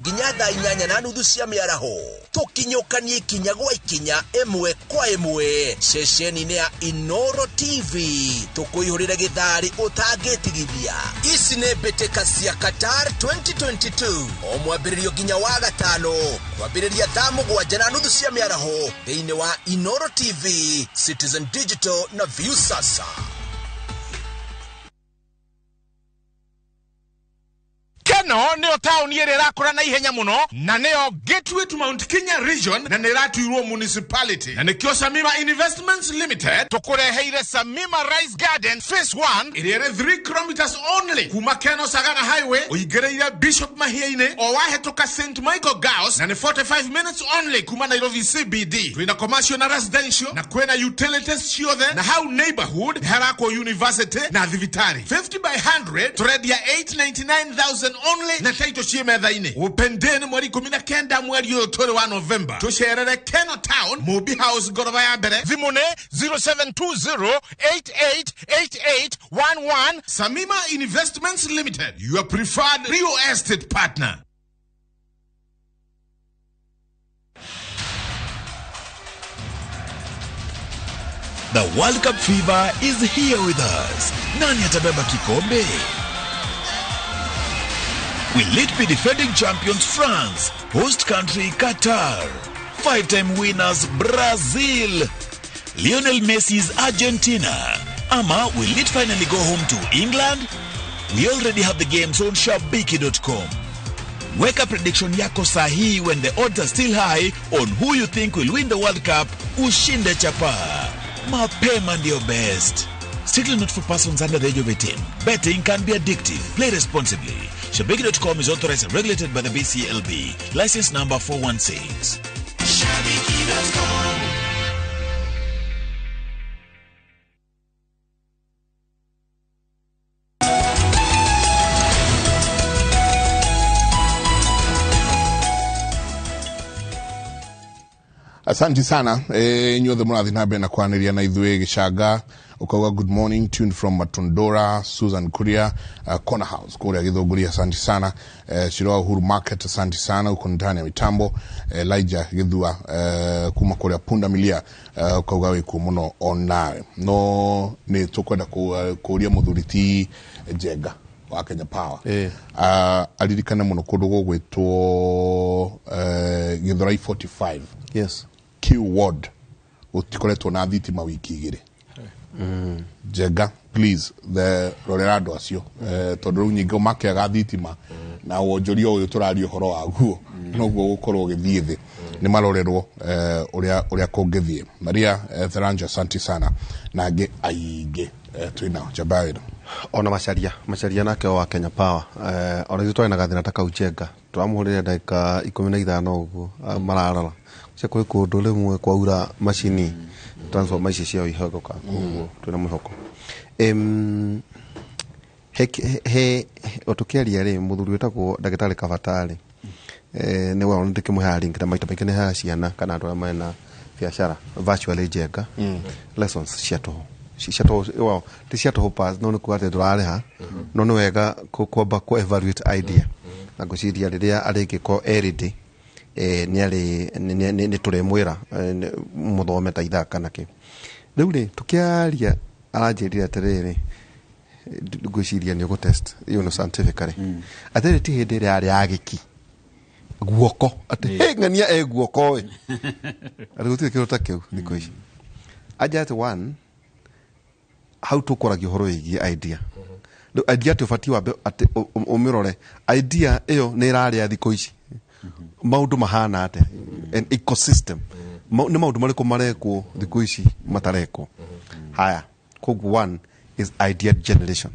Nginya thaa 8:30 cia mĩaraho. Tũkinyũkanie ikinya gwa ikinya, ĩmwe kwa ĩmwe, ceceni-inĩ ya Inoro TV, tũkũihũrĩre gĩtharĩ ũtangĩtigithia. Ici nĩ mbĩtĩka cia Qatar 2022, o mwambĩrĩrio nginya wa gatano, kwambĩrĩria thaa 7:30 cia mĩaraho, thĩinĩ wa Inoro TV, Citizen Digital na Viusasa. Keno nĩyo taũni ĩrĩa ĩrakũra na ihenya mũno na nĩyo gateway to Mount Kenya region, na nĩ ĩratuirwo municipality, na nĩkĩo Samima Investments Limited tũkũreheire Samima Rice Garden Phase 1, ĩrĩa ĩrĩ 3 kilometers only kuma Keno Sagana Highway, ũingĩrĩire Bishop Mahia-inĩ, o wahĩtũka St Michael Girls, na nĩ 45 minutes only kuma Nairobi CBD. Twĩna commercial na residential, na kwĩna utilities ciothe, na hau neighborhood nĩ harakwo university na thibitarĩ. 50 by 100 tũrendia 899,000 only, na title ciĩ metha-inĩ. Upendeni mweri 19 mweri ũyũ tũrĩ wa November, tũcerere Keno Town, Mobi House, ngoroba ya mbere. Thimũ nĩ 0720888811. Samima Investments Limited, your preferred real estate partner. The World Cup fever is here with us. Nani atabeba kikombe? Will it be defending champions France, host country Qatar, five-time winners Brazil, Lionel Messi's Argentina, ama will it finally go home to England? We already have the games on shabiki.com. Weka prediction yako sahihi when the odds are still high on who you think will win the World Cup, ushinde chapa. Mapema ndio best. Strictly not for persons under the age of 18. Betting can be addictive. Play responsibly. Shabiki.com is authorized and regulated by the BCLB. License number 416. Shabiki.com. Asante sana, inyuothe mũrathiĩ na mbere na kwaranĩria na ithuĩ. Gĩcanga ũkauga good morning, tuned from Matundura. Susan Kuria, Corner House kũrĩa Gĩthũngũri, asante sana. Shiroa Uhuru Market, asante sana, uko ndani ya mitambo. Elijah Gĩthua, kuma kũrĩa Punda Milia, ũkauga wĩkuo mũno onawe. No nĩ tũkwenda kũũria mũthuri ti Njenga wa Kenya Power, aririkane mũno kũndũ gũgwĩtwo Gĩthũrai 45, Q ward, gũtikoretwo na thitima wiki 2. Njenga, please, the rorera andũ acio, tondũ rĩu nyingĩ makĩaga thitima na wonjoria ũyũ tũraria ũhoro waguo noguo gũkorwo ũgĩthiĩ thĩ. Nĩ marorerwo ũrĩa kũngĩthiĩ. Maria Theranja, asante sana, na angĩ aingĩ twĩnao njamba wĩra. Ona Macharia nake wa Kenya Power, ona ithuĩ twarĩ na gathĩna ta kau. Njenga tũramũhũrĩre ndagĩka 15 ũguo, mararora cia kwĩ kũndũ rĩmwe kwaura macini transformer ici cia ihogoka, koguo twĩna mwĩhoko. He o tũkĩaria rĩ, mũthuri wĩtagwo ndagĩtarĩ Kabatarĩ, nĩ we ndĩkĩmũheaga link, na maita maingĩ nĩ heaga ciana kana andũ arĩa mena biacara virtually. Njenga lessons cia tũhũ, cia tũhũ, well, ti cia tũhũ pas, no nĩ kuga atĩ ndũrarĩha, no nĩ wega kwamba ku evaluate idea, na ngwĩciria rĩrĩa arĩngĩkorwo erĩndĩ, nĩ arĩ nĩ tũrĩmwĩra, mũthome ta ithaa kana kĩ. Rĩu rĩ, tũkĩaria aranjĩrire atĩrĩrĩ, ngwĩciria nĩ ũgũ test scientifically atĩrĩ, ti hĩndĩ ĩrĩa yarĩ ya gĩki guoko atĩ he ng'ania e guoko ĩ, atĩ gũtirĩ kĩndũ ta kĩu thikũ ici. Anja atĩ one hau tũkwaragia ũhoro wĩgiĩ idea. Rĩu idea atĩ ũbatiĩ wambe atĩ ũmĩrore idea ĩyo nĩ ĩrarĩa thikũ ici, maũndũ mahana atĩa, an ecosystem. Nĩ maũndũ marĩkũ marekwo thikũ ici matarekwo haya. Koguo one is idea generation,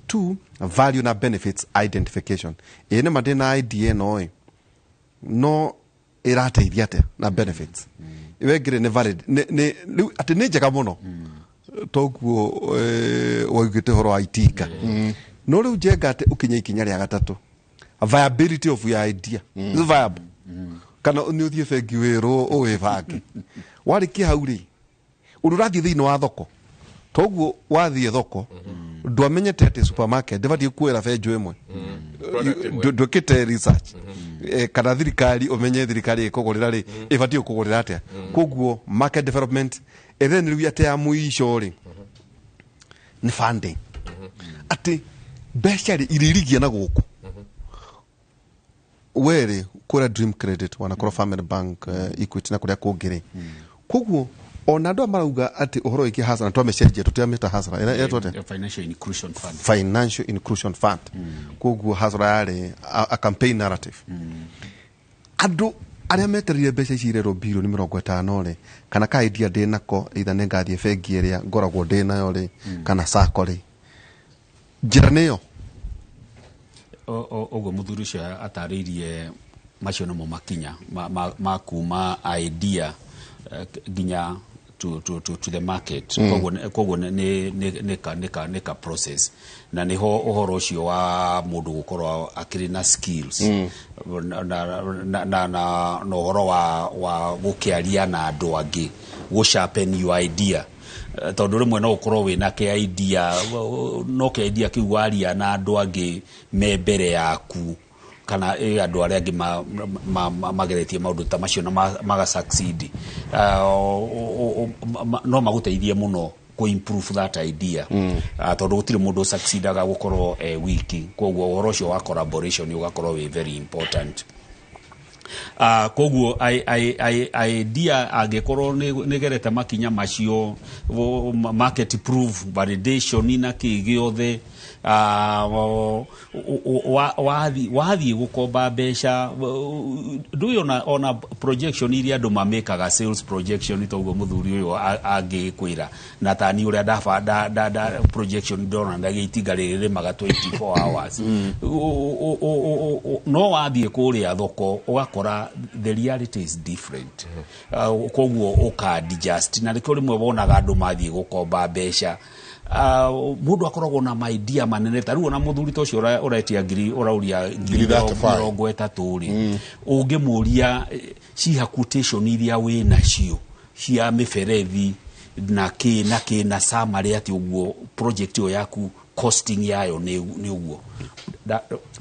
two, value na benefits identification. Ĩ nĩ ma ndĩ na idea ĩno ĩ, no ĩrateithia atĩa na benefits ĩyo ĩngĩ nĩ valid, nĩ rĩu atĩ nĩ njega mũno toguo, waugĩte ũhoro wa itinga. No rĩu Njenga atĩ ũkinye ikinya rĩa gatatũ, viability of your idea. Is it viable kana nĩ ũthiĩ bengi wĩrwo ũwĩbange? Warĩkia hau rĩ, ũndũ ũrathiĩ thĩinĩ wa thoko, toguo wathiĩ thoko ndwamenyete atĩ supermarket ndĩbatiĩ kuoera benjũ ĩmwe. Product ĩmwe. Ndwĩkĩte research. Kana thirikari, ũmenye thirikari ĩkũgũrĩra rĩ, ĩbatiĩ gũkũgũrĩra atĩa. Koguo market development, and then rĩu atĩ ya mũico rĩ nĩ funding, atĩ mbeca rĩ irĩrigia na gũkũ we rĩ kũrĩa Dream Credit, wanakorwo Family Bank, Equity na kũrĩa kũngĩ rĩ. Koguo ona andũ aya marauga atĩ ũhoro wĩgiĩ hasara twamĩcenjia, tũtiramĩta hasara, ĩretwo atĩa? Financial Inclusion Fund. Financial Inclusion Fund. Koguo hasara yarĩ a campaign narrative. Andũ arĩa metereire mbeca ici irerwo 50 bilioni rĩ, kana ka idea ndĩ nako, either nĩ ngathiĩ bengi ĩrĩa ngoragwo ndĩ nayo rĩ, kana sacco rĩ, njĩra nĩyo. Ũguo mũthuri ũcio atarĩirie, macio nĩmo makinya ma kuma idea nginya to the market. Koguo nĩ ka process, na nĩho ũhoro ũcio wa mũndũ gũkorwo akĩrĩ na skills na ũhoro wa gũkĩaria na andũ angĩ, gũ sharpen your idea. Tondũ rĩmwe no ũkorwo wĩna kĩ idea, no kĩ idea kĩu waria na andũ angĩ me mbere yaku, kana andũ arĩa angĩ mageretie maũndũ ta macio na maga succeed, no magũteithie mũno kũ improve that idea. Tondũ gũtirĩ mũndũ succeedaga gũkorwo wiki. Koguo ũhoro ũcio wa collaboration ũgakorwo wĩ very important. Koguo idea angĩkorwo nĩ gerete makinya macio, market proof, validation na kĩ gĩothe, wathiĩ gũkomba mbeca, ndũĩ ona projection iria andũ mamĩkaga, sales projection, toguo mũthuri ũyũ angĩkwĩra na tani ũrĩa ndaba nda projection ndonanagia itinga rĩrĩ rĩmaga 24 hours. No wathiĩ kũrĩa thoko ũgakora the reality is different. Koguo ũka adjust, na nĩkĩo rĩmwe wonaga andũ mathiĩ gũkomba mbeca, mũndũ akoragwo na maidia manene. Ta rĩu ona mũthuri ta ũcio ũretia ngiri, ũrauria ngiri 35. 30 rĩ, ũngĩmũria ciha quotation iria wĩ nacio cia mĩberethi na kĩ na kĩ na summary, atĩ ũguo project ĩyo yaku costing yayo nĩ ũguo.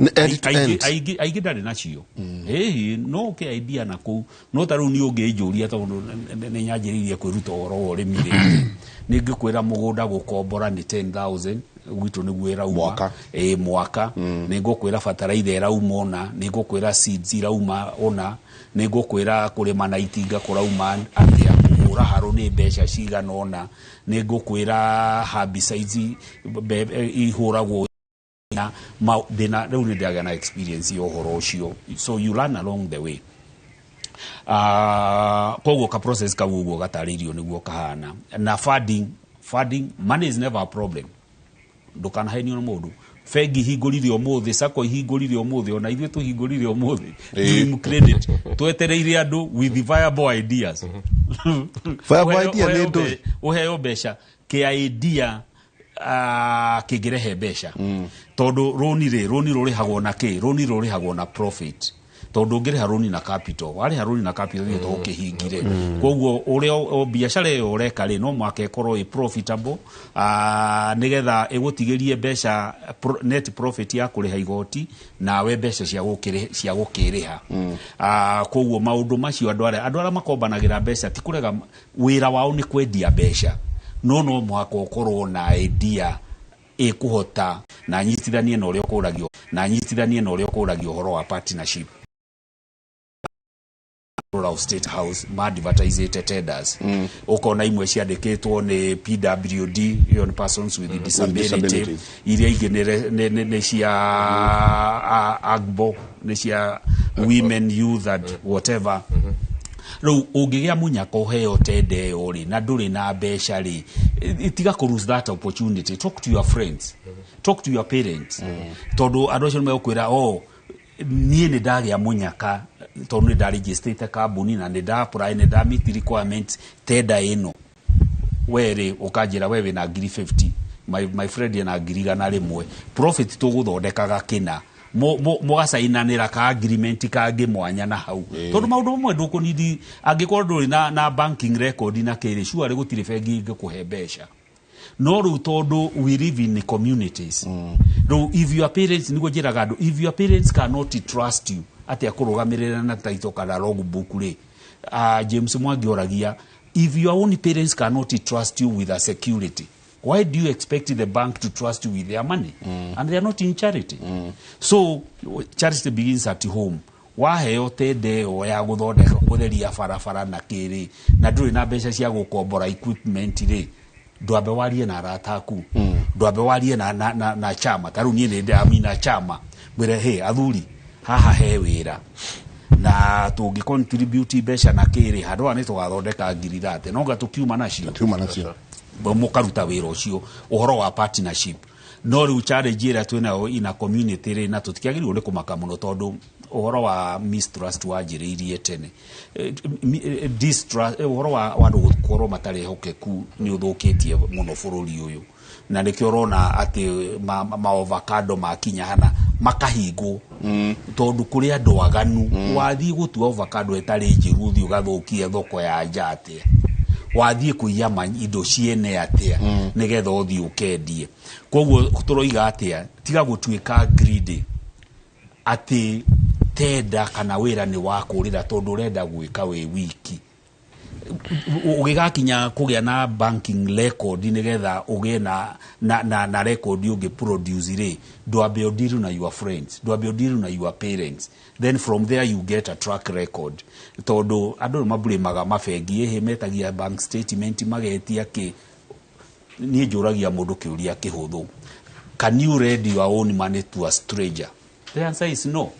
Nĩ end to end. Aingĩ ndarĩ nacio. Ĩĩ, no ũkĩ idea na kũu, no ta rĩu niĩ ũngĩnjũria, tondũ nĩ nyanjĩrĩirie kwĩruta ũhoro wa ũrĩmi rĩngĩ, nĩ ngĩkwĩra mũgũnda gũkombora nĩ 10,000 gwitũ nĩguo ĩrauma. Mwaka. Ĩ, mwaka. Nĩ ngũkwĩra bataraitha ĩrauma ũna, nĩ ngũkwĩra seeds irauma ũna, nĩ ngũkwĩra kũrĩma na itinga kũrauma atĩa, kũhũra harũ nĩ mbeca cigana ũna, nĩ ngũkwĩra herbicides ihũragwo na ndĩna rĩu nĩ ndagĩa na experience ya ũhoro ũcio. So you learn along the way. Koguo ka process kau ũguo gatarĩirio nĩguo kahana. Na funding, money is never a problem. Ndũkanahenio nĩ mũndũ. Bengi ihingũrire ũmũthĩ, sacco ihingũrire ũmũthĩ, ona ithuĩ tũhingũrire ũmũthĩ Dream Credit, twetereire andũ with viable ideas. Viable idea nĩ ndũĩ? Ũheo mbeca kĩa idea kĩngĩrehe mbeca, tondũ rũni rĩ, rũni rũrĩhagwo na kĩ? Rũni rũrĩhagwo na profit, tondũ ũngĩrĩha rũni na capital, warĩha rũni na capital thiĩ tũkĩhingire. Koguo ũrĩa biacara ĩyo ũreka rĩ, no mũhaka ĩkorwo ĩ profitable, nĩgetha ĩgũtigĩrie mbeca, net profit ya kũrĩha igoti nawe mbeca cia gũkĩrĩha. Koguo maũndũ macio, andũ arĩa makombanagĩra mbeca ti kũrega, wĩra wao nĩ kwendia mbeca, no mũhaka ũkorwo na idea ĩkũhota na nyitithanie na ũrĩa ũkũragio, na nyitithanie na ũrĩa ũkũragio ũhoro wa partnership of State House ma advertisete tenders, ũkona imwe ciandĩkĩtwo nĩ PWD, ĩyo nĩ persons with disability, disabilities. Iria ingĩ nĩ cia AGBO, nĩ cia women, youth and whatever. Rĩu ũngĩgĩa mũnyaka ũheo tenda ĩyo rĩ, na ndũrĩ na mbeca rĩ, tiga kũ lose that opportunity. Talk to your friends, talk to your parents, tondũ andũ acio nĩ megũkwĩra, oh, niĩ nĩ ndagĩa mũnyaka tondũ nĩ ndarĩgĩstĩte kambuni na nĩ nda apply, nĩ nda meet requirements tenda ĩno. We rĩ, ũkanjĩra we wĩna ngiri 50, my friend ena ngiri 100, profit tũgũthondekaga kĩna, mũgacainanĩra ka agreement kangĩ mwanya na hau, tondũ maũndũ mamwe ndũkũnidi angĩkorwo ndũrĩ na banking record na kĩrĩ, surely gũtirĩ bengi ingĩkũhe mbeca. No rĩu tondũ we live in communities, rĩu if your parents, nĩguo njĩraga andũ, if your parents cannot trust you atĩ akũrũgamĩrĩra na title kana logbook rĩ, James Mwangi oragia, if your own parents cannot trust you with a security, why do you expect the bank to trust you with their money? And they are not in charity. So charity begins at home. Waheo tender ĩyo ya gũthondeka, gũtheria barabara na kĩrĩ, na ndũrĩ na mbeca cia gũkombora equipment rĩ, ndwambe warie na arata aku, ndwambe warie na chama. Ta rĩu niĩ nĩ ndĩ na chama, mwĩre, "Hey athuri, haha he wĩra na tũngĩ contribute mbeca na kĩrĩ, handũ haha nĩ tũgathondeka 30,000, no nga tũkiuma nacio." Kiuma nacio. Mũkaruta wĩra ũcio, ũhoro wa partnership. No rĩu challenge ĩrĩa twĩnayo ina community rĩ, na tũtikĩagĩrĩirwo nĩ kũmaka mũno, tondũ ũhoro wa mistrust wanjĩrĩirie tene. Distrust, ũhoro wa andũ gũkorwo matarĩ ehokeku nĩ ũthũkĩtie mũno bũrũri ũyũ, na nĩkĩo ũrona atĩ ma avocado makinya hana makahingwo, tondũ kũrĩ andũ aganu. Wathiĩ gũtua avocado ĩtarĩ njĩru, ũthiĩ ũgathũkie thoko ya nja atĩa? Wathiĩ kũiya indo ciene atĩa nĩgetha ũthiĩ ũkendie? Koguo tũroiga atĩa? Tiga gũtuĩka greedy atĩ tender kana wĩra nĩ wa kũrĩra tondũ ũrenda gwĩka wĩ wiki. Ũgĩgakinya kũgĩa na banking record, nĩgetha ũgĩe na record ũngĩ produce rĩ, ndwambe ũdeal na your friends, ndwambe ũdeal na your parents, then from there you get a track record. Tondũ andũ nĩ maburĩmaga mabengi, ĩhĩ metagia bank statement, magetia kĩ. Niĩ njũragia mũndũ kĩũria kĩhũthũ: can you lend your own money to a stranger? The answer is no.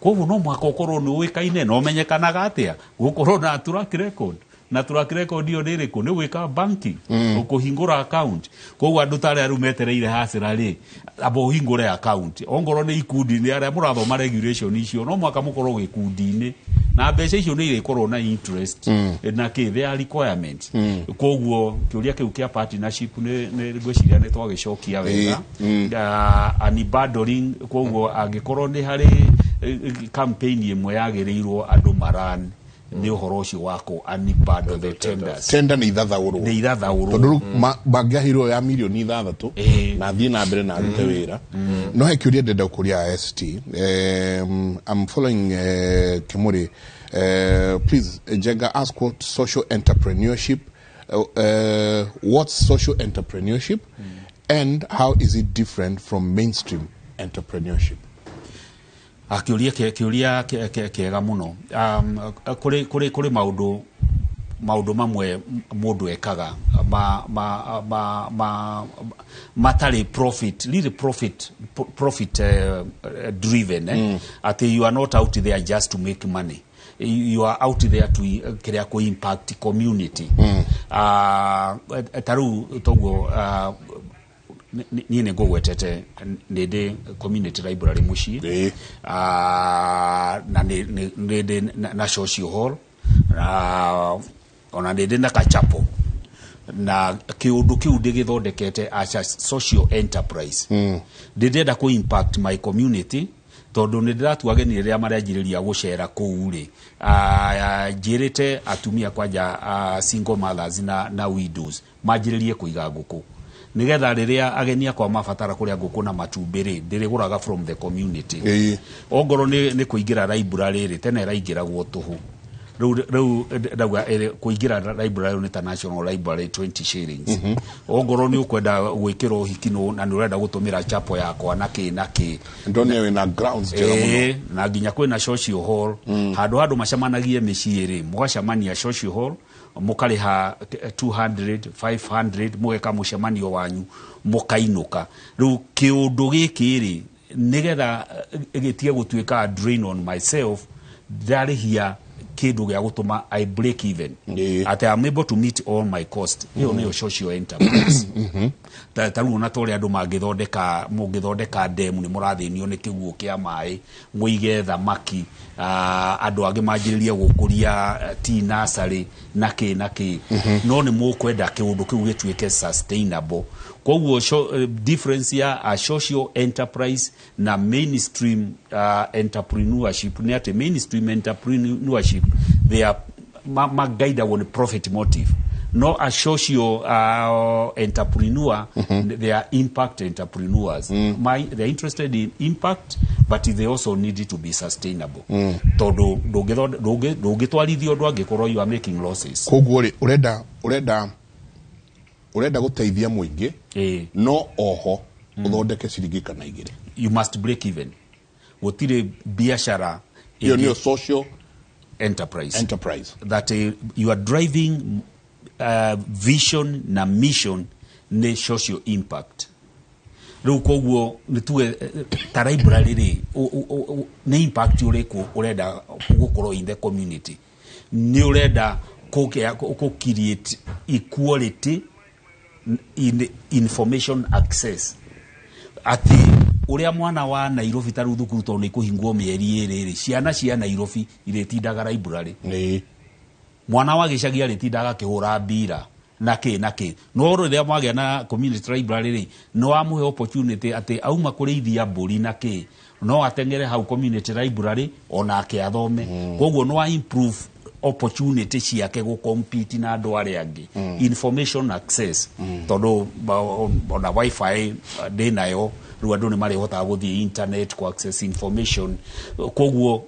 Koguo no mũhaka ũkorwo nĩ ũĩkaine na ũmenyekanaga atĩa gũkorwo na track record. Na track record ĩyo nĩ ĩrĩkũ? Nĩ gwĩka banking, kũhingũra account. Koguo andũ ta arĩa rĩu metereire hasira rĩ, amba ũhingũre account. Ongorwo nĩ ikundi, nĩ arĩa mũrathoma regulation icio, no mũhaka mũkorwo gĩkundi-inĩ, na mbeca icio nĩ irĩkorwo na interest na kĩ, there are requirements. Koguo kĩũria kĩu kĩa partnership nĩ ngwĩciria nĩ twagĩcokia wega. Unbundling, koguo angĩkorwo nĩ harĩ campaign ĩmwe yagĩrĩirwo andũ maran, nĩ ũhoro ũcio wa kũ unbundle the tenders. Tender nĩ ithathaũrwo. Nĩ ithathaũrwo. Tondũ rĩu mangĩaheirwo ya 6 mirioni na thiĩ na mbere na arute wĩra. No he kĩũria ndĩrenda gũkũria ST. I'm following Kimuri. Please, Jenga, ask what social entrepreneurship, what's social entrepreneurship and how is it different from mainstream entrepreneurship? Kĩũria kĩũria kĩega mũno. Kũrĩ maũndũ mamwe mũndũ ekaga ma matarĩ profit, really profit driven, eh? Atĩ you are not out there just to make money, you are out there to kĩrĩa kũ impact community. Ta rĩu toguo, niĩ nĩ ngũgwetete nĩ ndĩ community library mũciĩ. Na nĩ ndĩ na social hall. Ona nĩ ndĩ na kachapo, na kĩũndũ kĩu ndĩgĩthondekete as a social enterprise. Ndĩndĩenda kũ impact my community, tondũ nĩ ndĩratua ageni rĩrĩa maranjĩrĩria gũcera kũu rĩ, njĩrĩte atumia kwanja, single mothers na widows, manjĩrĩrie kũiga ngũkũ, nigetha rĩrĩa ageni akwa mabatara kũrĩa ngũkũ na matumbĩ rĩ, ndĩrĩgũraga from the community. Ongorwo nĩ kũingĩra library rĩ, tene ĩraingĩragwo tũhũ, rĩu ndauga kũingĩra library nĩ ta National Library 20 shillings. Ongorwo nĩ ũkwenda gwĩkĩra ũhiki na nĩ ũrenda gũtũmĩra chapo yakwa na kĩ na kĩ. Ndonire wĩna grounds njega mũno. Na nginya kwĩna social hall, handũ macemanagie mĩciĩ rĩ, mũgacemania social hall, mũkarĩha 200, 500, mũgeka mũcemanio wanyu, mũkainũka. Rĩu kĩũndũ gĩkĩ rĩ, nĩgetha gĩtige gũtuĩka a drain on myself, ndarĩhia kĩndũ gĩa gũtũma I break even, atĩ I'm able to meet all my cost. Ĩyo nĩyo social enterprise. Ta rĩu ona ta ũrĩa andũ mangĩthondeka, mũngĩthondeka ndemu, nĩ mũrathĩnio nĩ kĩguũ kĩa maĩ, mũige thamaki, andũ angĩ manjĩrĩrie gũkũria tea nursery na kĩ na kĩ. No nĩ mũkwenda kĩũndũ kĩu gĩtuĩke sustainable. Koguo difference ya a social enterprise na mainstream entrepreneurship nĩ atĩ mainstream entrepreneurship, they are magaidagwo nĩ profit motive. No a social entrepreneur, they are impact entrepreneurs. They are interested in impact, but they also need it to be sustainable, tondu ndũngĩtwarithia ũndũ angĩkorwo you are making losses. Koguo rĩ, ũrenda gũteithia mũingĩ, no oho ũthondeke ciringi kana igĩrĩ. You must break even. Gũtirĩ biashara Ĩyo nĩyo social enterprise, enterprise. That you are driving vision na mission nĩ social impact. Rĩu koguo nĩ tuge ta library rĩ, nĩ impact ũrĩkũ ũrenda gũkorwo in the community? Nĩ ũrenda kũ create equality in information access, atĩ ũrĩa mwana wa Nairobi, ta rĩu thukuru tondũ nĩ kũhingwo mĩeri ĩrĩ rĩ, ciana cia Nairobi irĩtindaga library, mwana wa gĩcagi arĩtindaga akĩhũra mbira na kĩ na kĩ. No rĩrĩa mwagĩa na community library rĩ, nĩ wamũhe opportunity atĩ auma kũrĩithia mbũri na kĩ, no ateng'ere hau community library onake athome. Koguo no wa improve opportunity ciake gũ compete na andũ arĩa angĩ. Information access, tondũ ona wifi ndĩ nayo rĩu, andũ nĩ marĩhotaga gũthiĩ internet ku access information. Koguo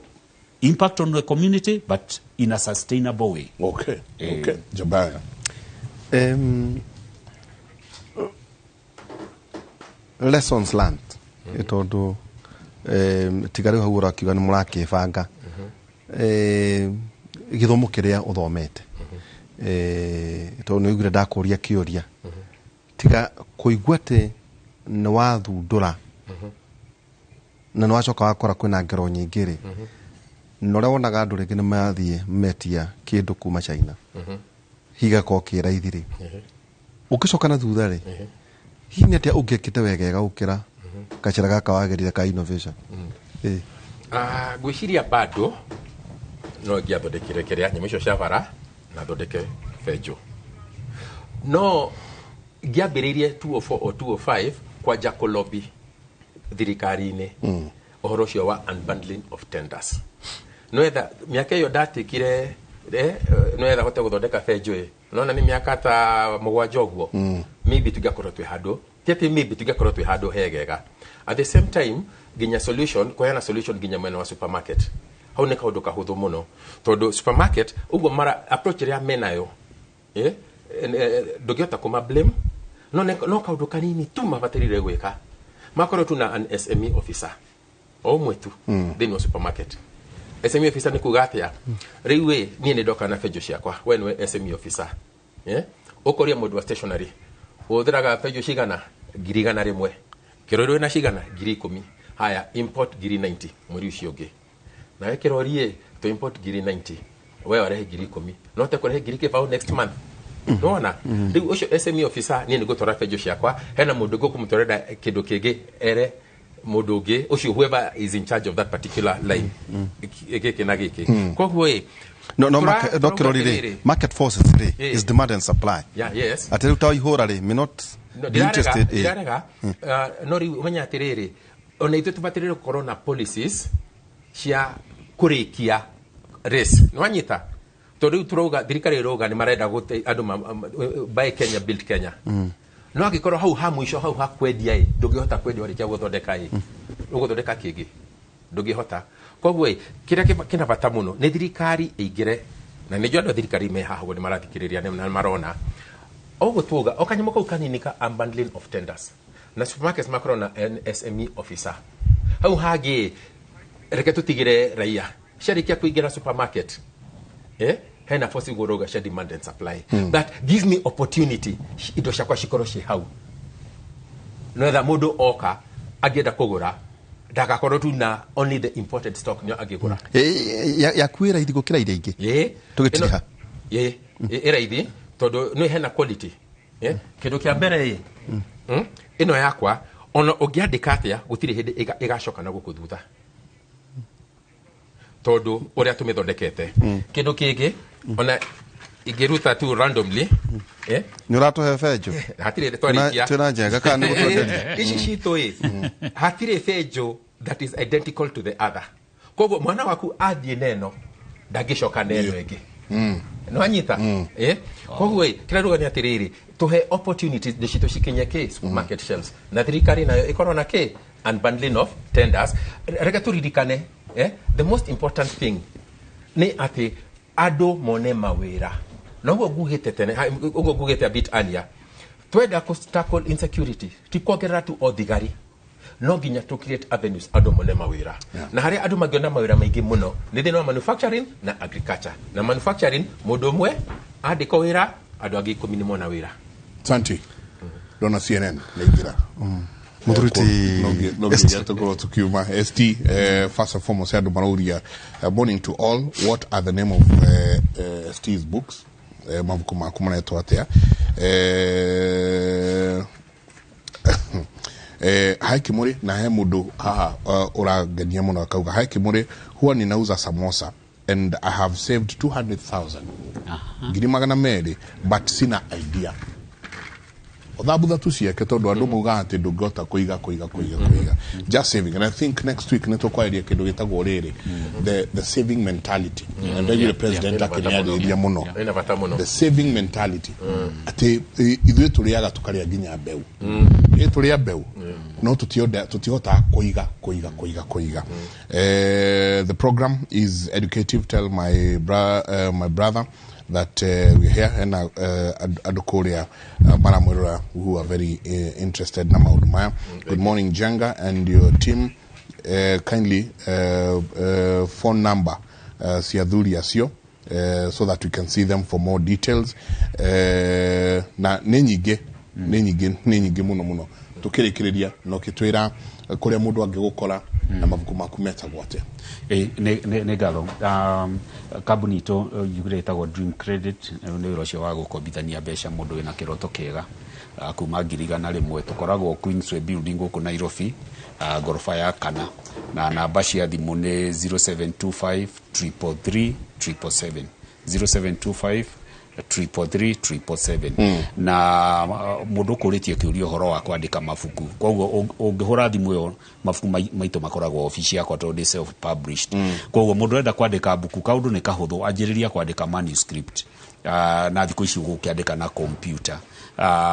impact on the community, but in a sustainable way. Okay, Jabaya. Lessons learned, tondu tiga rĩu hau ũrakiuga nĩ mũrakĩbanga gĩthomo kĩrĩa ũthomete, tondũ nĩ ũiguire ndakũria kĩũria, tiga kũigua atĩ nĩ wathundũra na nĩ wacoka wakora kwĩna ngero nyingĩ rĩ, na ũrĩa wonaga andũ rĩngĩ nĩ mathiĩ metia kĩndũ kuma China higakorwo kĩ raithi rĩ, ũngĩcoka na thutha rĩ, hihi nĩ atĩa ũngĩekĩte wegega gũkĩra gacĩra gaka wagĩrire ka innovation? Ngwĩciria bado no ingĩathondekire kĩrĩa nyamũ icio cia bara na thondeke benjũ, no ngĩambĩrĩirie 204 or 205 kwanja kũlobby thirikari-inĩ ũhoro ũcio wa unbundling of tenders, nwetha mĩaka ĩyo ndatikire, nwetha hote gũthondeka benjũ ĩ nona nĩ mĩaka ta 7 ũguo, maybe tũngĩakorwo twĩ handũ, ti atĩ maybe tũngĩakorwo twĩ handũ hegega. At the same time, nginya solution, kũheana solution nginya mwena wa supermarket, hau nĩ kaũndũ kahũthũ mũno, tondũ supermarket ũguo mara approach ĩrĩa menayo, ndũngĩhota kũma blame, no no kaũndũ kanini tu mabatarire gwĩka, makorwo tu na an SME officer o ũmwe tu thĩinĩ wa supermarket. SME officer nĩ kuga atĩa? Rĩu ĩ niĩ nĩ ndoka na benjũ ciakwa, we nĩwe SME officer, ũkoria mũndũ wa stationery, ũhũthĩraga benjũ cigana? 100,000. Kĩrori wĩna cigana? 10,000. Haya, import 90,000 mweri ũcio ũngĩ. Nawe kĩrori ĩ to import 90,000, we warehe 10,000, no te kũrehe 20,000 next month. Nona rĩu ũcio SME officer, niĩ nĩngũtwara benjũ ciakwa, hena mũndũ ngũkũmũtwarĩra kĩndũ kĩngĩ, ere mũndũ ũngĩ ũcio, whoever is in charge of that particular line, gĩkĩ na gĩkĩ. Koguo ĩ No, no, kĩrori rĩ, market forces rĩ is demand and supply. Yeah, yes. Atĩ rĩu ta ihũra rĩ may not be interested. Ndirarega, no rĩu ũmenya atĩrĩrĩ, ona ithuĩ tũbataire gũkorwo na policies cia kũrĩkia race, nĩwanyita? Tondũ rĩu tũrauga thirikari ĩrauga nĩ marenda gũte andũ buy Kenya, build Kenya, no angĩkorwo hau ha mũico, hau ha kwendia ĩ, ndũngĩhota kwendia warĩkia gũthondeka ĩ, ũgũthondeka kĩngĩ ndũngĩhota. Koguo ĩ kĩrĩa kĩna bata mũno nĩ thirikari ĩingĩre, na nĩ njũĩ andũ a thirikari me haha ũguo nĩ marathikĩrĩria na marona ũguo tuoga o kanyamũ kau kanini ka unbundling of tenders na supermarkets makorwo na SME officer. Hau hangĩ reke tũtigĩre raia, ciarĩkia kũingĩra supermarket, hena force igũrũga cia demand and supply that gives me opportunity indo ciakwa cikorwo ciĩ hau, nwetha mũndũ oka angĩenda kũgũra ndagakorwo tu na only the imported stock nĩo angĩgũra. Yaku ĩ raithi gũkĩra iria ingĩ? Tũgĩtiriha. Ĩ, ĩ raithi tondũ nĩ hena quality. Kĩndũ kĩa mbere ĩ, ĩno yakwa ona ũngĩandĩka atĩa gũtirĩ hĩndĩ ĩgacoka na gũkũ thutha, tondũ ũrĩa tũmĩthondekete. Kĩndũ kĩngĩ ona ingĩruta tu randomly, Nĩ ũratũhe benjũ? Hatirĩ twarĩkia. Twĩna njega kana nĩ gũtwenderia? Ici citũ ĩ hatirĩ benjũ that is identical to the other, koguo mwana waku athiĩ neno ndangĩcoka neno ĩngĩ. Nĩ wanyita? Koguo ĩ kĩrĩa ruga nĩ atĩrĩrĩ, tũhe opportunities indo citũ cikinye kĩ supermarket shelves, na thirikari nayo ĩkorwo na kĩ unbundling of tenders. Reke tũririkane, the most important thing nĩ atĩ andũ mone mawĩra, na ũguo ngugĩte tene, ũguo ngugĩte a bit earlier, twenda kũ tackle insecurity ti kuongerera tu o thigari, no nginya to create avenues andũ mone mawĩra. Na harĩa andũ mangĩona mawĩra maingĩ mũno nĩ thĩinĩ wa manufacturing na agriculture. Na manufacturing, mũndũ ũmwe andĩkwo wĩra, andũ angĩ 10 nĩ mona wĩra. Santi, ndona CNN nĩingĩra. Mũthuri No nginya tũkorwo tũkiuma ST. First and foremost, andũ marauria, "Morning to all, what are the name of ST's books?" Mabuku maku maretwo atĩa? Hai Kimuri, na he mũndũ haha ũrangenia mũno, akauga, "Hi Kimuri, huwa ninauza samosa and I have saved 200,000, 200,000, but sina idea." Thambutha tu ciake, tondũ andũ maugaga atĩ ndũngĩhota kũiga kũiga kũiga kũiga, just saving. And I think next week nĩ tũkwarĩria kĩndũ gĩtagwo rĩrĩ, the saving mentality, and ndaiguire president akĩmĩarĩrĩria mũno. Ĩna bata mũno. The saving mentality, atĩ ithuĩ tũrĩaga, tũkarĩa nginya mbeũ, ĩ tũrĩa mbeũ, no tũtihotaga kũiga kũiga kũiga kũiga. The program is educative. Tell my brother that we're here, and andũ kũrĩa maramwĩrora who are very interested na maũndũ maya. Good morning, Jenga and your team. Kindly phone number cia athuri acio so that we can see them for more details. Na nĩ nyingĩ, nĩ nyingĩ, nĩ nyingĩ mũno mũno. Tũkĩrĩkĩrĩria na ũkĩtwĩra kũrĩa mũndũ angĩgũkora na mabuku maku metagwo atĩa. Ĩ, nĩ ngatho. Kambuni itũ njugire ĩtagwo Dream Credit. Nĩ wĩra ũcio wa gũkombithania mbeca mũndũ wĩna kĩroto kĩega, kuma 100,000. Tũkoragwo Queensway Building gũkũ Nairobi, ngoroba ya kana, na namba cia thimũ nĩ 0725 333 777, 0725 333 777. Na mũndũ ũkũrĩtie kĩũria ũhoro wa kwandĩka mabuku, koguo ũngĩhũra thimũ ĩyo, mabuku maitũ makoragwo obici yakwa tondũ ndĩ self published. Koguo mũndũ ũrenda kwandĩka mbuku, kaũndũ nĩ kahũthũ, anjĩrĩria kwandĩka manuscript. Na thikũ ici ũgũkĩandĩka na computer.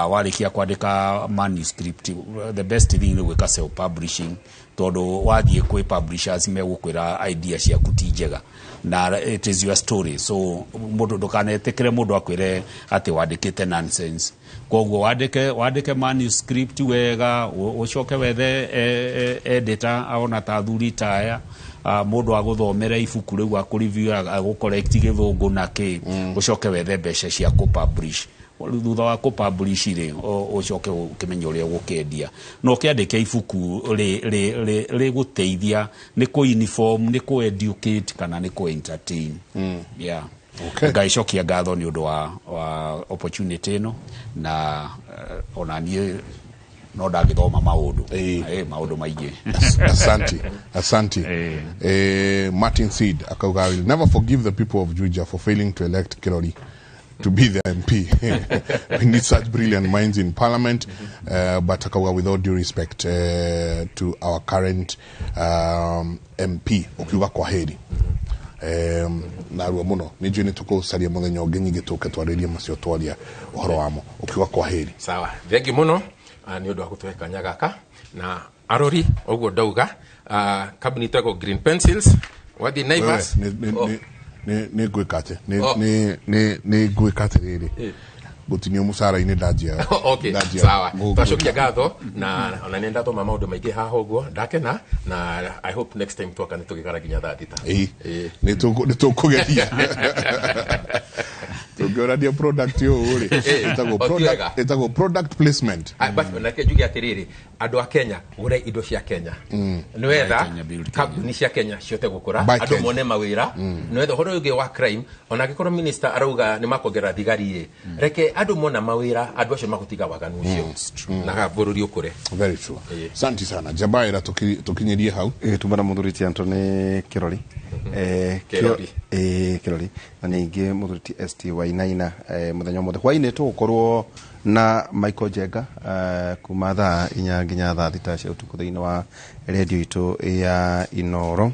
Warĩkia kwandĩka manuscript, the best thing nĩ gwĩka self publishing, tondũ wathiĩ kwĩ publishers megũkwĩra idea ciaku ti njega, na it is your story. So mũndũ ndũkanetĩkĩre mũndũ akwĩre atĩ wandĩkĩte nonsense. Koguo wandĩke manuscript wega, ũcoke wethe editor, ona ta athuri ta aya, mũndũ agũthomere ibuku rĩu, akũreview, agũcorrect gĩthũngũ na kĩ, ũcoke wethe mbeca cia kũpublish. Thutha wa kũpublish rĩ, ũcoke ũkĩmenye ũrĩa ũgũkĩendia, na ũkĩandĩke ibuku rĩgũteithia nĩ kũ-inform, nĩ kũ-educate kana nĩ kũ-entertain, yeah. Okay. Ngaicokia ngatho nĩ ũndũ wa opportunity ĩno, na ona niĩ no ndangĩthoma maũndũ. Ĩĩ. Maũndũ maingĩ. Asante, asante. Martin Seed akauga, "I will never forgive the people of Juja for failing to elect Kirori to be the MP. We need such brilliant minds in parliament." But akauga, with all due respect to our current MP, ukiuga kwa heri narua mũno, nĩ njũĩ nĩ tũkũcaria mũthenya ũngĩ nyingĩ tũke twarĩrie macio, twaria ũhoro wamo. Ũkiuga kwa heri. Sawa, thengi mũno nĩ ũndũ wa gũtũhe kanya gaka na arori ũguo ndauga, kambuni ĩtagwo Green Pencils, wathiĩ Naivas. Wewe, Oh. nĩ ngwĩka atĩ Oh. nĩ ngwĩka atĩrĩrĩ, gũtinio mũcara-inĩ ndanjia. Okay. Ndanjia Sawa, twacokia ngatho, na ona nĩ ndathoma maũndũ maingĩ haha ũguo, ndakena, na I hope next time twoka nĩ tũgĩkara nginya thaa 6. Ĩĩ. Ĩĩ. Nĩ tũkũgeria tũngĩonania product ũũ rĩ, ĩtagwo O ti wega. ĩtagwo product placement. Ah, basi nake njuge atĩrĩrĩ, andũ a Kenya, gũrai indo cia Kenya, nĩ wetha Buy Kenya, build Kenya. kambuni cia Kenya cihote gũkũra, Buy andũ Kenya. mone mawĩra. Nĩ wetha ũhoro ũyũ ũngĩ wa crime, ona angĩkorwo minister arauga nĩ makuongerera thigari ĩ, reke andũ mona mawĩra, andũ acio magũtiga waganu ũcio na bũrũri ũkũre. Very true. Ĩĩ. Asante sana Jabaira, tũkinyĩrie hau. Tumana mũthuri ti Antony Kirori. Kirori. Kirori, na ningĩ mũthuri ti ST Wainaina. Mũthenya ũmũthĩ hwainĩ tũgũkorwo na Michael Jenga kuma thaa 4 nginya thaa 6 cia ũtukũ thĩinĩ wa redio itũ ya Inoro,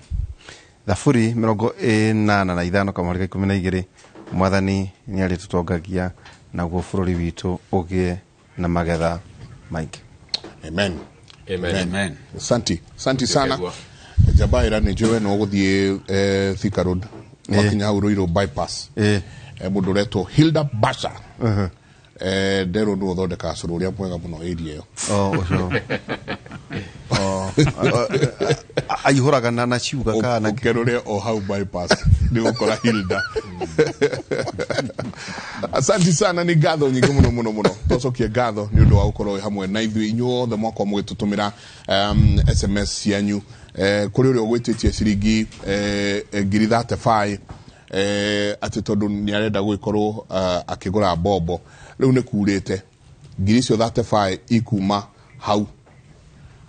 085.12. Mwathani nĩ arĩtũtongagia naguo bũrũri witũ ũgĩe na magetha maingĩ. Amen. Amen. Amen. Asante, asante sana. Ndĩkegua. Njabaĩra nĩ njũĩ we no ũgũthiĩ Thika Road wakinya hau Ruiru bypass. Mũndũ ũretwo Hilda Basha nderwo nĩwe ũthondekaga cũrũ ũrĩa mwega mũno area ĩyo. O ũcio aihũraga na ciuga kana Ũkerũre o hau bypass nĩ ũgũkora Hilda. Asante sana, nĩ ngatho nyingĩ mũno mũno mũno. Twacokie ngatho nĩ ũndũ wa gũkorwo wĩ hamwe na ithuĩ inyuothe mwakorwo mũgĩtũtũmĩra SMS cianyu. Kũrĩ ũrĩa ũgwĩtĩtie ciringi 35,000 atĩ tondũ nĩ arenda gũgĩkorwo akĩgũra mbombo. Rĩu nĩ kurĩte ngiri icio 35 ikuma hau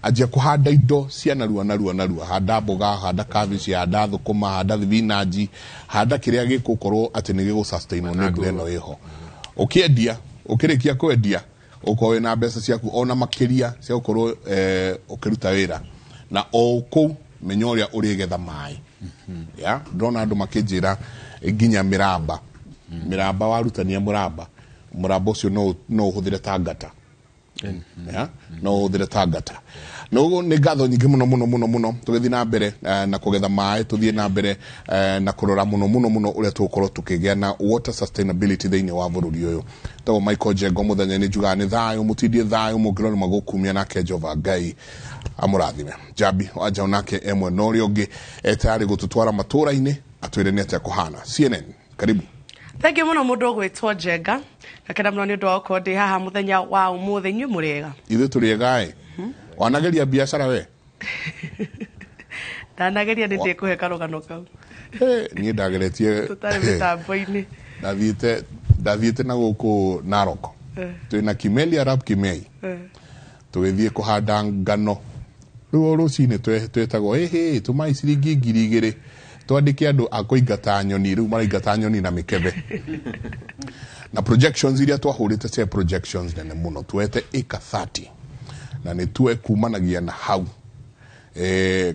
anjia kuhanda indo cia narua narua narua, handa mboga, handa cabbage, handa thũkũma, handa thibinanji, handa kĩrĩa gĩgũkorwo atĩ nĩ gĩgũ-sustainwo nĩ mbura ĩno ĩho. Ũkĩendia, ũkĩrĩkia kwendia ũkorwo wĩna mbeca ciaku ona makĩria cia gũkorwo ũkĩruta wĩra na o kũu menya ũrĩa ũrĩgetha maĩ. Ya ndĩrona andũ makĩnjĩra nginya mĩramba, mĩramba warutania mũramba, mũramba ũcio no ũhũthĩre ta ngata. Ya no ũhũthĩre ta ngata. Noguo nĩ ngatho nyingĩ mũno mũno mũno mũno. Tũgĩthiĩ na mbere na kũgetha maĩ, tũthiĩ na mbere na kũrora mũno mũno mũno ũrĩa tũgũkorwo tũkĩgĩa na water sustainability thĩinĩ wa bũrũri ũyũ. Tagwo Michael Njengo mũthenya nĩ njugaga nĩ thayũ, mũtindie thayũ, mũngĩrora nĩ magũkumia nake Jehova Ngai amũrathime. Njambi wa Njaũ nake e mwena ũrĩa ũngĩ etayarĩ gũtũtwara matũra-inĩ atwĩre nĩ atĩa kũhana. CNN, karibu. Thank you mũno mũndũ ũgwĩtwo Njenga. Ngakena mũno nĩ ũndũ wa gũkorwo ndĩ haha mũthenya wa ũmũthĩ. Inyuĩ mũrĩega? Ithuĩ tũrĩega ĩ. Wanageria biacara we? Ndanageria, nĩ ndĩkũhe karũgano kau. Niĩ ndageretie tũtarĩ mĩtambo-inĩ. Ndathiĩte na gũkũ Narok twĩna Kimeli Arap Kimei tũgĩthiĩ kũhanda ngano. Rĩu o rũcinĩ twetagwo ĩhĩ tũmai ciringi 2,000 twandĩke andũ a kũingata nyoni. Rĩu maraingata nyoni na mĩkebe na projections iria twahũrĩte cia projections nene mũno, tuete ĩka 30 na nĩ tuwe kumanagia na hau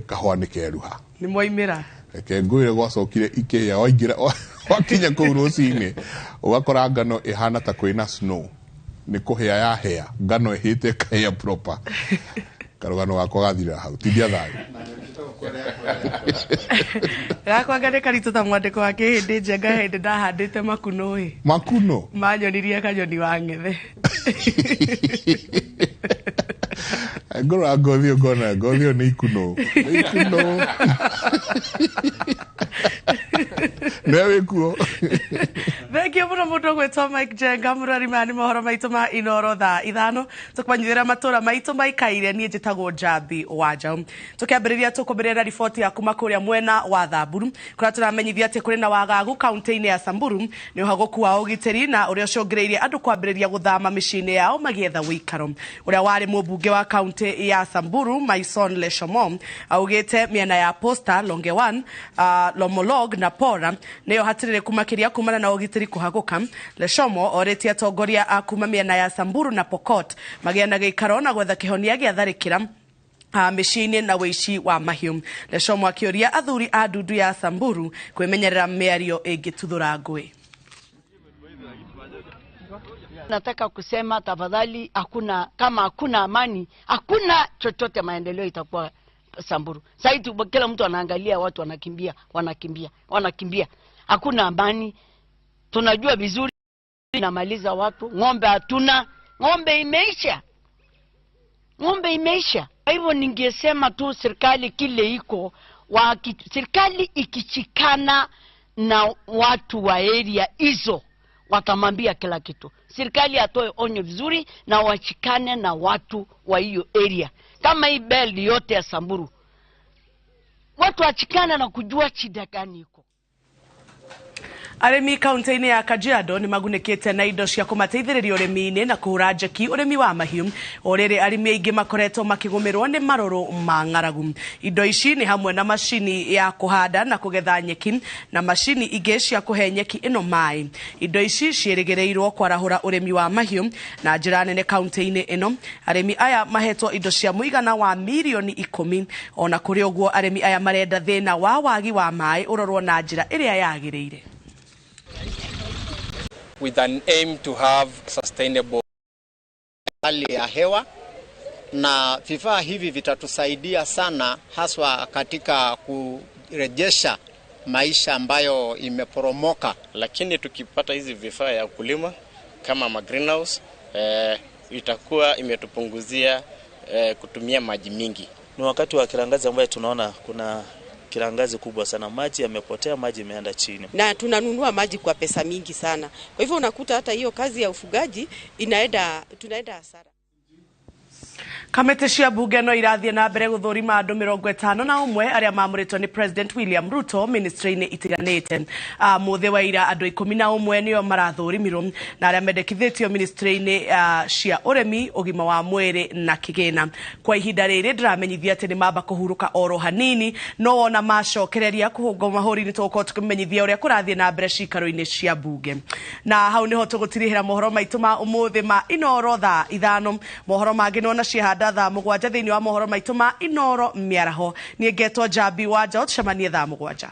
kahũa nĩ keruha. Nĩ mwaimĩra. Reke ngwĩre gwacokire ikĩhĩa waingĩra wakinya kũu rũcinĩ ũgakora ngano ĩhana ta kwĩna snow, nĩ kũhĩa yahĩa, ngano ĩhĩte ĩkahĩa proper. Karũgano gakwa gathirĩra hau. Tindia thayũ. Gakwa nĩ karitũ ta mwandĩko wa kĩhĩndĩ Njenga hĩndĩ ndahandĩte makuno ĩ. Makuno manyonirie kanyoni wa ng'ethe. Ngorora ngothi ĩyo ngona ngothi ĩyo nĩ ikuno, nĩ ikuno nĩwe wĩkuo. Thank you mũno mũndũ ũgwĩtwo Mike Njenga. Mũrori maya nĩ mohoro maitũ ma Inoro thaa 5 tũkũmenyithĩra matũra maitũ maikaire. Niĩ njĩtagwo Njambi wa Njaũ. Tũkĩambĩrĩria tũkũmbĩrĩria na riboti ya kuma kũrĩa mwena wa Thamburu kũrĩa tũramenyithia atĩ kũrĩ na wagagu kaunti-inĩ ya Samburu nĩ ũhagũku wa ũgitĩri na ũrĩa ũcũngĩrĩirie andũ kwambĩrĩria gũthama mĩciĩ-inĩ yao magĩetha ũikaro. Ũrĩa warĩ mũmbunge wa kaunti ya Samburu Maison Leshomo augĩte mĩena ya Posta, Longewan, Lomolog na Pora nĩyo hatĩrĩrĩku makĩria kumana na ũgitĩri kũhagũka. Leshomo orĩtie atongoria a kuma mĩena ya Samburu na Pokot magĩe na gĩikaro na gwetha kĩhonia gĩa tharĩkĩra mĩciĩ-inĩ na wĩici wa mahiũ. Leshomo akĩũria athuri a ndundu ya Samburu kwĩmenyerera mĩario ĩngĩtuthũra ngũĩ. Nataka kusema tafadhali, hakuna kama hakuna amani, hakuna chochote maendeleo itakuwa Samburu. Sasa kila mtu anaangalia, watu wanakimbia, wanakimbia, wanakimbia. Hakuna amani. Tunajua vizuri inamaliza watu. Ng'ombe hatuna, ng'ombe imeisha. Ng'ombe imeisha. Kwa hivyo ningesema tu serikali kile iko, serikali ikichikana na watu wa area hizo watamwambia kila kitu. Serikali atoe onyo vizuri na washikane na watu wa hiyo area. Kama hii belt yote ya Samburu, watu wachikane na kujua shida gani iko. Arĩmi kaunti-inĩ ya Kajiado nĩ magunĩkĩte na indo cia kũmateithĩrĩria ũrĩmi-inĩ na kũhũra njeki ũrĩmi wa mahiũ. O rĩrĩ arĩmi aingĩ makoretwo makĩgũmĩrwo nĩ marũrũ ma ng'aragu. Indo ici nĩ hamwe na macini ya kũhanda na kũgetha nyeki na macini ingĩ cia kũhe nyeki ĩno maĩ. Indo ici ciĩrĩgĩrĩirwo kwarahũra ũrĩmi wa mahiũ na njĩra nene kaunti-inĩ ĩno. Arĩmi aya mahetwo indo cia mũigana wa mirioni 10. Ona kũrĩ ũguo arĩmi aya marenda thĩna wa wagi wa maĩ ũrorwo na njĩra ĩrĩa yagĩrĩire. With an aim to have sustainable hali ya hewa, na vifaa hivi vitatusaidia sana haswa katika kurejesha maisha ambayo imeporomoka. Lakini tukipata hizi vifaa ya kulima kama ma greenhouse, itakuwa imetupunguzia kutumia maji mingi. Ni wakati wa kiangazi ambaye tunaona kuna kiangazi kubwa sana, maji yamepotea, maji imeenda chini. Na tunanunua maji kwa pesa mingi sana. Kwa hivyo unakuta hata hiyo kazi ya ufugaji tunaenda hasara. Kamĩtĩ cia mbunge no irathiĩ na mbere gũthũrima andũ 51 arĩa maamũrĩtwo nĩ President William Ruto ministry-inĩ itiganĩte. Mũthĩ wa ira andũ 11 nĩo marathũrimirwo na arĩa mendekithĩtio ministry-inĩ cia ũrĩmi, ũgima wa mwĩrĩ na kĩgĩna. Kwa ihinda rĩrĩ ndĩramenyithia atĩ nĩ mamba kũhurũka oro hanini, no wona macokereria kũhũngwo mahũri-inĩ tũgũkorwo tũkĩmenyithia ũrĩa kũrathiĩ na mbere cikaro-inĩ cia mbunge. Na hau nĩho tũgũtirihĩra mohoro maitũ ma ũmũthĩ ma Inooro thaa 5. Mohoro mangĩ nĩwona ciahanda thaa 7 thĩinĩ wa mohoro maitũ ma Inooro mĩaraho. Niĩ ngetwo Njambi wa Njaũ, tũcemanie thaa 7.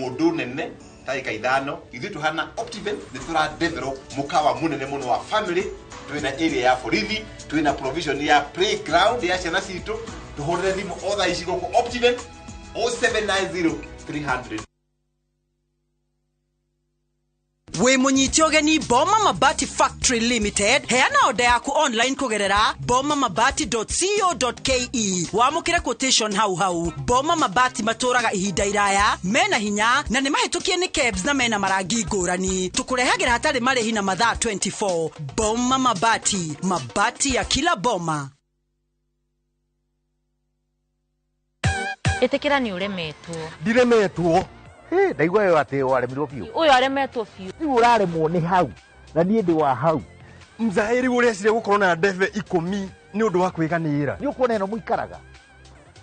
Ng'ũndũ nene ta ĩka 5 ithuĩ tũhana Optiven nĩ tũra develop mũkawa mũnene mũno wa family. Twĩna area ya borithi, twĩna provision ya playground ya ciana citũ. Tũhũrĩre thimũ o thaa ici gũkũ Optiven 0790 300. Wĩ mũnyite ũgeni Boma Mabati Factory Limited. Heana oda yaku online kũgerera bomamabati.co.ke. Wamũkĩre quotation hau hau. Boma Mabati matũraga ihinda iraya, mena hinya na nĩ mahĩtũkie nĩ KEBS na mena marangi ngũrani. Tũkũrehagĩra hatarĩ marĩhi na mathaa 24. Boma Mabati, mabati ya kila boma. Ĩtĩkĩra nĩ ũremetwo. Ndiremetwo. Ndaigua yo atĩ waremirwo biũ. Ũyũ aremetwo biũ. Rĩu ũraremwo nĩ hau na niĩ ndĩ wa hau. Mzaĩri ũreciria gũkorwo na ndebe 10 nĩ ũndũ wa kwĩganĩra. Nĩ ũkuona ĩno mũikaraga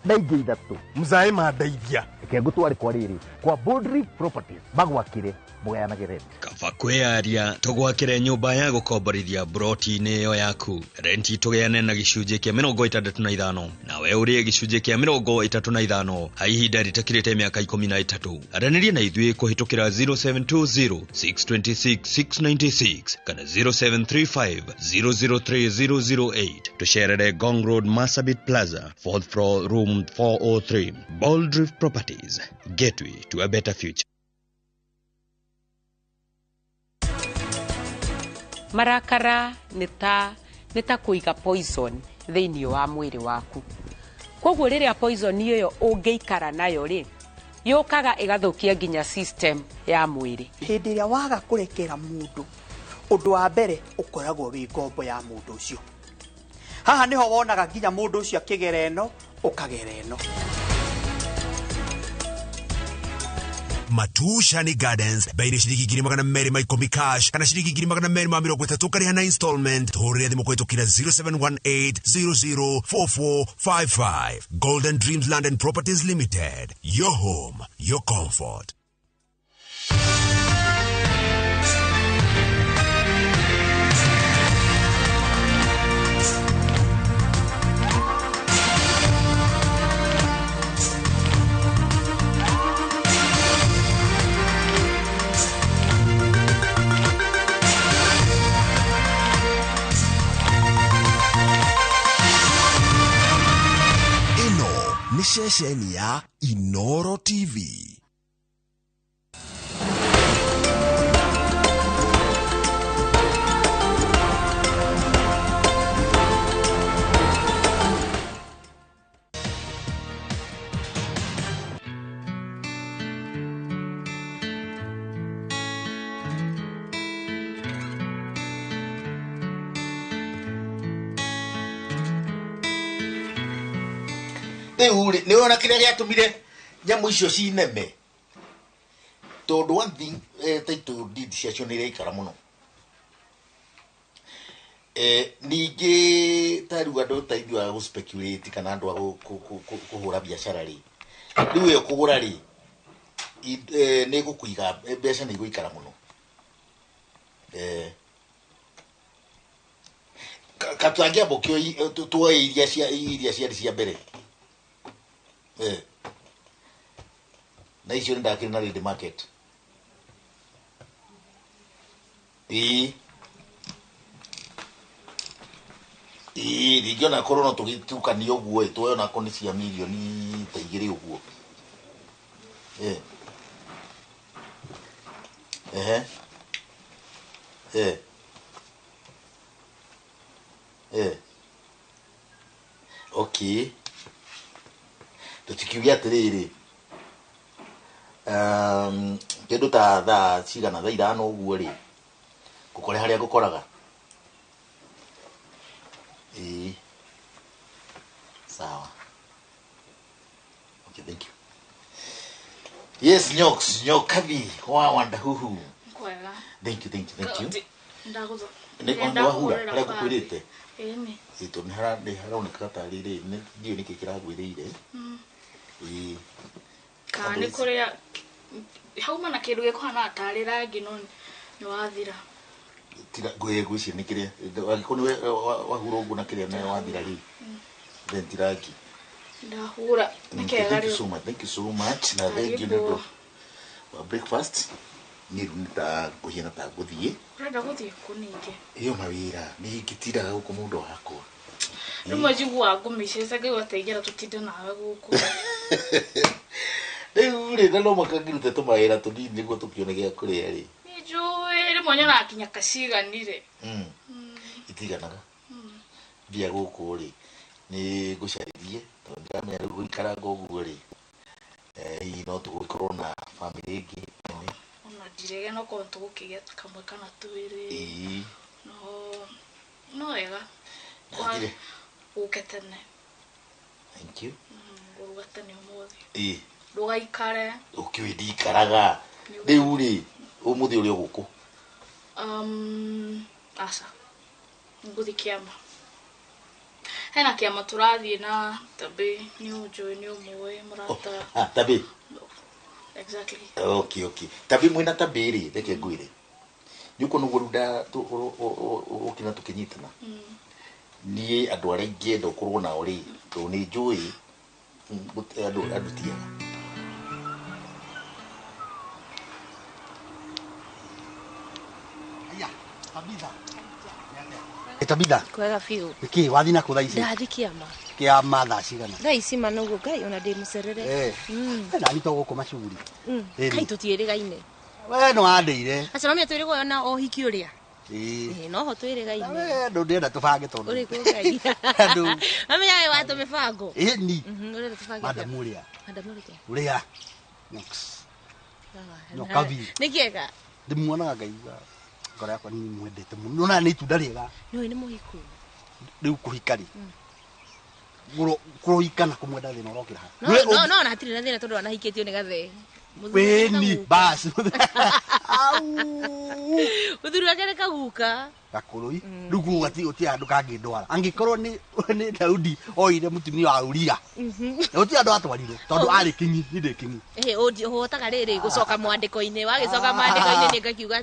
na ingĩ 3. Mzaĩ mandeithia. Reke ngũtware kwa rĩrĩ kwa Boldry Properties magwakĩre mũgayanage rent. Kaba kwĩyaria tũgwakĩre nyũmba ya gũkomborithia broti-inĩ ĩyo yaku. Renti tũgĩane na gĩcunjĩ kĩa 65 nawe ũrĩe gĩcunjĩ kĩa 35 ha ihinda rĩtakĩrĩte mĩaka 13. Aranĩria na ithuĩ kũhĩtũkĩra 0720 626 696 kana 0735 003 008. Tũcerere Ngong Road, Marsabit Plaza, 4th floor, room 403. Boldry Properties, gateway to a better future. Marakara nĩ ta kũiga poison thĩinĩ wa mwĩrĩ waku. Koguo rĩrĩa poison ĩyo ũngĩikara nayo rĩ, yũkaga ĩgathũkia nginya system ya mwĩrĩ. Hĩndĩ ĩrĩa waga kũrekera mũndũ, ũndũ wa mbere ũkoragwo wĩ ngombo ya mũndũ ũcio. Haha nĩho wonaga nginya mũndũ ũcio akĩgera ĩno, ũkagera ĩno. Matushani Gardens bei nĩ ciringi 210 cash kana ciringi 230 ũkarĩha na installment. Tũhũrĩre thimũ kũhĩtũkĩra 0718 004455. Golden Dreams Land and Properties Limited, your home, your comfort. Nĩ ceceni ya Inooro TV. Rĩu rĩ, nĩ wona kĩrĩa gĩatũmire nyamũ icio cineme, tondũ one thing, title deed ciacio nĩ iraikara mũno. Ningĩ ta rĩu andũ ta ithuĩ a gũ-speculate kana andũ a kũhũra biacara rĩ, rĩu ĩyo kũgũra rĩ, nĩ ĩgũkũiga mbeca, nĩ igũikara mũno. Katangĩamba tuoe iria cia iria ciarĩ cia mbere, na icio nĩ ndakĩrĩ na ready market. Ĩĩ ĩĩ, rĩngĩ ona korwo no tũgĩtukanie ũguo ĩ, tuoe onakorwo nĩ cia mirioni ta 2 ũguo. Ehe eh eh okay, tũtikiuge atĩrĩrĩ, kĩndũ ta thaa cigana, thaa 5 ũguo rĩ, ngũkore harĩa ngũkoraga. Ĩĩ, sawa, okay, thank you. Yes, Nyox, Nyokabi wa Wandahuhu. Kwega. Thank you, thank you, thank you. Ndagũtha. Nĩ ũndũ wahura harĩa ngũkwĩrĩte. Ĩni. Ĩĩ, tondũ nĩ haroneka tarĩ rĩ, ndiũĩ nĩkĩ kĩragwĩrĩire. Ĩĩ. Kana nĩ kũrĩa hauma na kĩndũ gĩkũhana tarĩ rangi, no nĩ wathira. Tiga ngwĩciria nĩ kĩrĩa angĩkorwo nĩ wahura ũguo na kĩrĩa nĩ wathira rĩ, then ti rangi. Ndahura nĩ kega. Thank you rĩu. so much, thank you so much, na thank you nĩ ũndũ wa breakfast. Niĩ rĩu nĩ ta ngũhiana ta ngũthiĩ. Ũrenda gũthiĩ kũ ningĩ? Ĩyo mawĩra nĩ ingĩtindaga gũkũ mũndũ wakwa. Rĩmwe njiguaga ngũmĩceca ngaigua ta ingĩenda tũtinde nawe gũkũ. Rĩu rĩ, na no mũhaka ngĩrute tũmawĩra tũnini nĩguo tũkĩone gĩa kũrĩa rĩ. Nĩ njũĩ rĩmwe nyonaga kinya kaciganire. Itiganaga mbia gũkũ rĩ, nĩ ngũcarĩrie tondũ ndĩramenya rĩu gũikaranga ũguo rĩ, hihi no tũgũkorwo na bamĩrĩ ĩngĩ nene. Ona ndirege no korwo tũgũkĩgĩa kamwe kana twĩrĩ. Ĩĩ. No wega. Ndigire. Ũke tene. Thank you. Ngũruga tene ũmũthĩ. Ĩĩ. Ndũgaikare. Ũkĩũĩ ndikaraga. Rĩu rĩ, ũmũthĩ ũrĩ o gũkũ? Aca. Ngũthiĩ kĩama. Hena kĩama tũrathiĩ na Tabĩ, nĩ ũnjũĩ, nĩ ũmũĩ mũrata. Ah, Tabĩ. Exactly. Okay, okay. Tabĩ, mwĩna Tabĩ rĩ, reke ngwĩre. Nĩ ũkuona ũguo rĩu ũkĩna tũkĩnyitana. Niĩ andũ arĩa ingĩenda ũkorwo nao rĩ, tondũ nĩ njũĩ andũ ti ega. Tabitha. Tabitha. Kwega biũ. Nĩkĩ wathiĩ na kũ thaa ici? Ndathiĩ kĩama. Kĩama thaa cigana? Thaa ici ma noguo Ngai ona ndĩ mũcerere. Nani to gũkũ macuguri. Kai tũtiĩrĩgaine. We nĩ wandĩire. Aca mamia twĩrĩgwo ona ũhiki ũrĩa. Ĩĩ. Noho twĩrĩgaine. We ndũndĩrenda tũbange tondũ. Ũrĩkũ Ngai. Andũ. Mamia we watũ mĩbango. Ĩĩ ni. Ũrenda tũbange. Madamu ũrĩa. Madamu ũrĩa. Ũrĩa. Nyox. Nyokabi. Nĩ kĩega. Ndĩmuonaga ngaigua ngoro yakwa nĩ mwendete mũno. Nĩwona nĩ itunda rĩega. Nĩũĩ nĩ mũhiku. Rĩu kũhika rĩ, kũhika na kũmwenda thĩna ũrokĩra ha? No no na hatirĩ na thĩna tondũ anahikĩtio nĩ gathee. Wĩni basi. Mũthuri wake nĩ kaguka. Gakũrũi. Rĩu kuga gũtirĩ handũ kangĩndwara. Angĩkorwo nĩ Daudi oire mũtumia wa Uria. Na gũtirĩ handũ atwarire tondũ arĩ kĩng'i, niĩ ndĩ kĩng'i. Ũhotaga rĩrĩ gũcoka mwandĩko-inĩ, wagĩcoka mwandĩko-inĩ nĩ ngakiuga